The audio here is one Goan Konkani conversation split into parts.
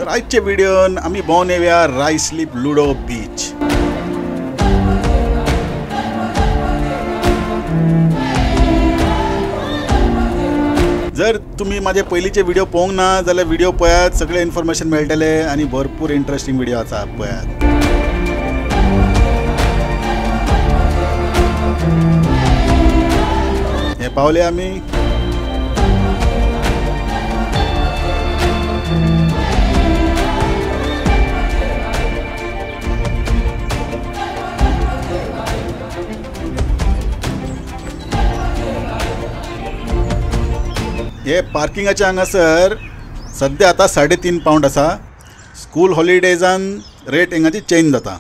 तर आयच्या व्हिडिओन आमी भोंवन येवया रायस्लीप लुडो बीच. जर तुम्ही माझे पयलींचे व्हिडिओ पळोवंक ना जाल्यार व्हिडिओ पळयात, सगळे इन्फॉर्मेशन मेळटले आनी भरपूर इंट्रस्टिंग व्हिडिओ आसा, पळयात. हे पावले आमी. हे पार्किंगाचे हांगासर सद्या आतां 3.5 पावंड आसा. स्कूल हॉलिडेजान रेट हिंगाची चेंज जाता.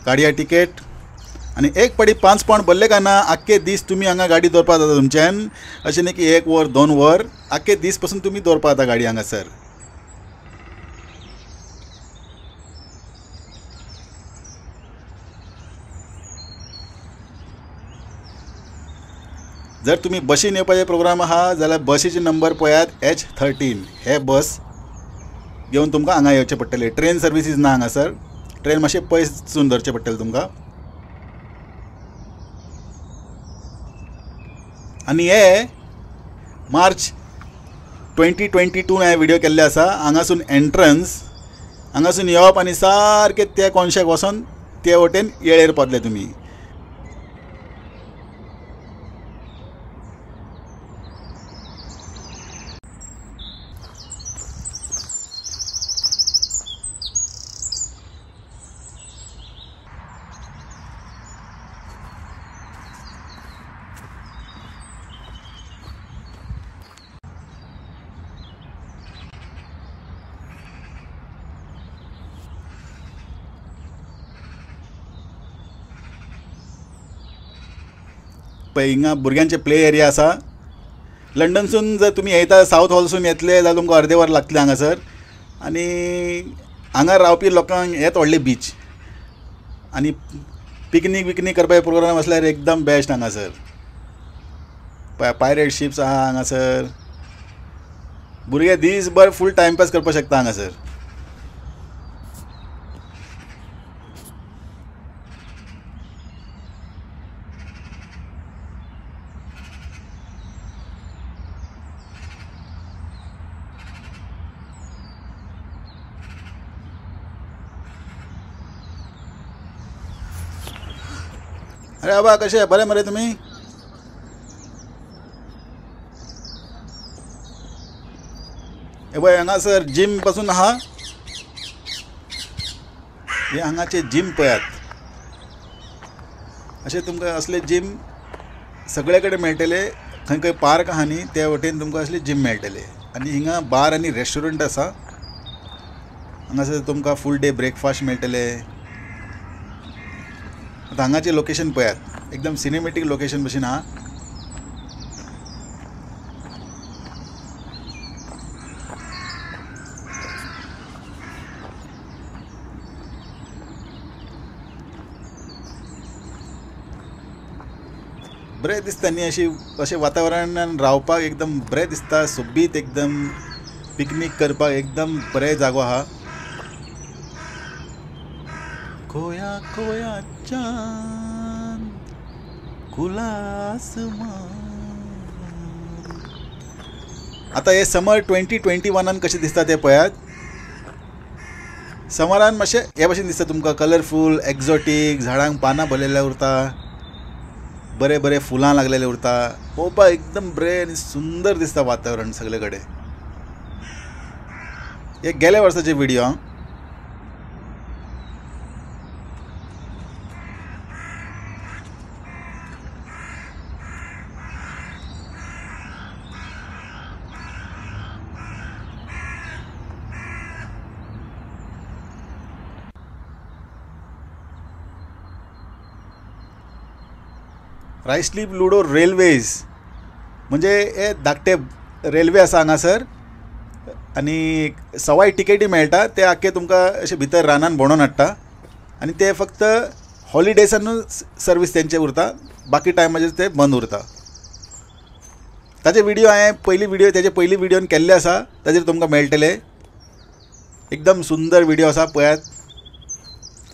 गाडया टिकेट आनी एक पाटी 5 पावंड भरले काय ना आख्खे दीस तुमी हांगा गाडी दवरपा जाता तुमच्यान. अशें न्ही की 1 वर 2 वर, आख्खे दीस पसून तुमी दवरपा जाता गाडी हांगासर. जर तुम्ही बशीन येवपाचे प्रोग्राम आहा जाल्यार बशीचे नंबर पळयात H13. हे बस घेवन तुमकां हांगा येवचें पडटलें. ट्रेन सर्विसीस ना हांगासर, ट्रेन मातशें पयसून धरचें पडटलें तुमकां. आनी हे मार्च 2022 हांवें व्हिडिओ केल्ले आसा. हांगासून एंट्रन्स, हांगासून येवप आनी सारकें त्या कोनशाक वचोन ते वटेन येळेर पावतले तुमी. पळय हिंगा भुरग्यांचे प्ले एरिया आसा. लंडनसून जर तुमी येता, सावथ हॉलसून येतले जाल्यार तुमकां अर्दे वर लागतलें हांगासर. आनी हांगा रावपी लोकांक हेत व्हडलें बीच आनी पिकनीक विकनीक करपाचे प्रोग्राम आसल्यार एकदम बेस्ट हांगासर. पळय पायरेट शिप्स आहा हांगासर. भुरगे दीसभर फूल टायमपास करपाक शकता हांगासर. अरे बाबा कशे बरे मरे तुमी? हे पळय हांगासर जीम पासून आहा. हे हांगाचे जीम पळयात. अशें तुमकां असले जीम सगळे कडेन मेळटले. खंय खंय पार्क आहा न्ही त्या वटेन तुमकां असले जीम मेळटले. आनी हिंगा बार आनी रेस्टॉरंट आसा. हांगासर तुमकां फूल डे ब्रेकफास्ट मेळटले. आतां हांगाचें लोकेशन पळयात, एकदम सिनेमॅटीक लोकेशन भशेन आहा. बरें दिसता न्ही, अशी अशें वातावरणान रावपाक एकदम बरें दिसता. सोबीत एकदम पिकनीक करपाक एकदम बरें जागो आहा. खोया खोया चांद खुला आसमान. आतां हे समर 2021 कशें दिसता तें पळयात. समरान मातशें हे भशेन दिसता तुमकां, कलरफूल एक्झॉटीक, झाडांक पानां भरलेलें उरता, बरे बरे फुलां लागलेले उरता. पळोवपाक एकदम बरें आनी सुंदर दिसता वातावरण सगळे कडेन. हे गेल्या वर्साचे व्हिडिओ. रायस्लीप लुडो रेल्वेज म्हणजे हे धाकटे रेल्वे आसा हांगासर आनी सवाय टिकेटी मेळटा. ते आख्खे तुमकां अशें भितर रानान भोंवडोवन हाडटा आनी ते फक्त हॉलिडेजानूच सर्वीस तेंचे उरता, बाकी टायमाचेर ते बंद उरता. ताजे व्हिडिओ हांवें पयली व्हिडिओ तेजे पयली व्हिडियोन केल्ले आसा, ताजेर तुमकां मेळटले. एकदम सुंदर व्हिडिओ आसा पळयात।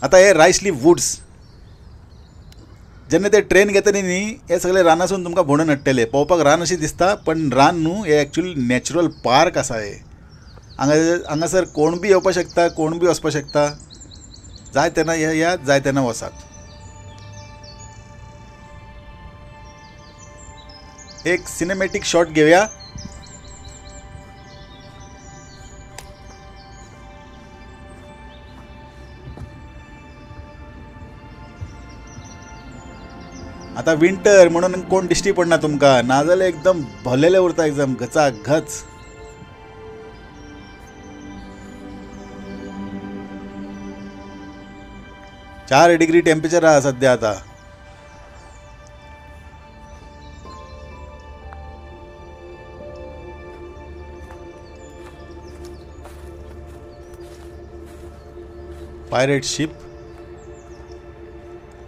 आतां हे रायसलीप वुड्स जेन्ना ते ट्रेन घेतली न्ही हे सगळे रानासून तुमकां भोंवडून हाडटले। पळोवपाक रान अशें दिसता पण रान न्हू, हे एक्चुअली नॅचरल पार्क आसा हे। हांगासर कोण बी येवपाक शकता, कोण बी वचपाक शकता, जाय तेन्ना येयात, जाय तेन्ना वचात। एक सिनेमॅटिक शॉट घेवया। आता विंटर म्हणून कोण दिश्टी पडना तुमकां, नाजाल्यार एकदम भरलेले उरता, एकदम घचाघच। चार डिग्री टेम्परेचर आहा सध्या आता। पायरेट शिप,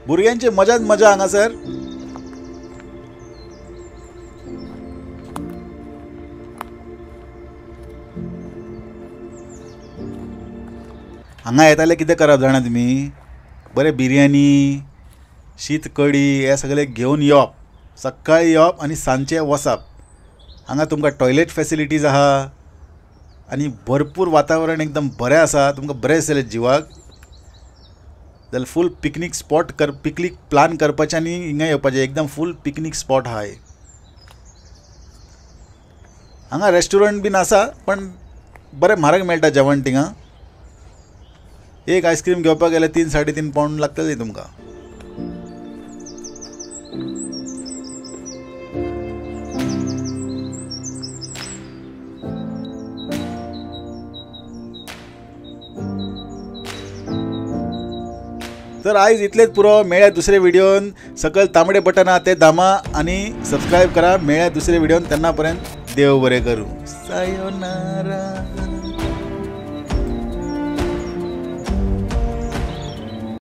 भुरग्यांची मजाच मजा हांगासर। हांगा येताले कितें करप जाणा तुमी, बरें बिरयानी, शीत कडी हे सगळे घेवन येवप, सकाळी येवप आनी सांजचें वचप। हांगा तुमकां टॉयलेट फेसिलिटीज आहा आनी भरपूर वातावरण एकदम बरें आसा, तुमकां बरें दिसतलें जिवाक। जाल्यार फूल पिकनीक स्पॉट कर, पिकनीक प्लान करपाचें आनी हिंगा येवपाचें, एकदम फूल पिकनीक स्पॉट आहा हे। हांगा रेस्टॉरंट बीन आसा पण बरें म्हारग मेळटा जेवण थिंगा। एक आयस्क्रीम घेवपाक गेल्यार 3 साडे 3 पावंड लागतले तुमकां। तर आयज इतलेंच पुरो, मेळ्या दुसरे व्हिडियोन। सकयल तांबडे बटन आहा ते दामा आनी सबस्क्रायब करा। मेळ्या दुसरे व्हिडियोन, तेन्ना पर्यंत देव बरें करूं। सायोनारा।